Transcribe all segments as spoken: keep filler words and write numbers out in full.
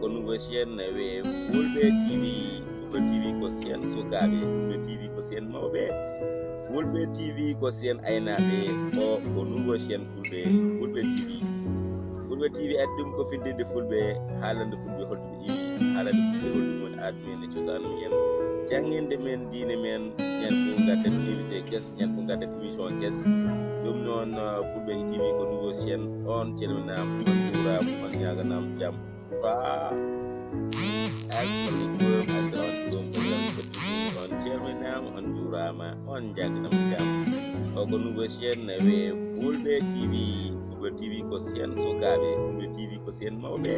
Ko nouveau chaîne wiyee Fulɓe T V. Fulɓe T V ko chaîne sukaaɓe, Fulɓe T V ko chaîne mawɓe, Fulɓe T V ko chaîne aynaaɓe. O ko nouveau chaîne Fulɓe, Fulɓe T V. Fulɓe T V addi ɗum ko fiddirde Fulɓe, haalande Fulɓe holto ɓe iwi, haalande Fulɓe holɗum woni aadu men e cosaan men, jannginde men diine men. Ñande fof ngadden invité guest, ñande fof ngadden émission guest. Ɗum noon, uh, Fulɓe T V ko nouveau chaîne. On calminaama, on njuuraama, on ñaaganaama jam. Fa. Assalamu alaikum, assalamu alaikum. On calminaama, on njuuraama, on ñaaganaama jam. O ko nouveau chaîne wiyee Fulɓe T V. Fulɓe T V ko chaîne sukaaɓe, Fulɓe T V ko chaîne mawɓe,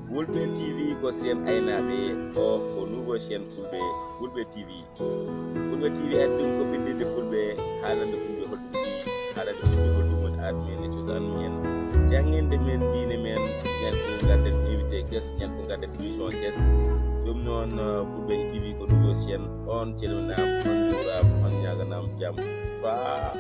Fulɓe T V ko chaîne aynaaɓe. O ko nouveau chaîne Fulɓe, Fulɓe T V. Fulɓe T V addi ɗum ko fiddirde Fulɓe, haalande Fulɓe holɗum iwi, haalande Fulɓe holɗum woni aadu men e cosaan men, jannginde men diine men. Ñande fof ngadden invité guest, ñande fof ngadden émission guest. Ɗum noon, uh, Fulɓe T V ko nouveau chaîne. On calminaama, on njuuraama, on ñaaganaama jam. Fa.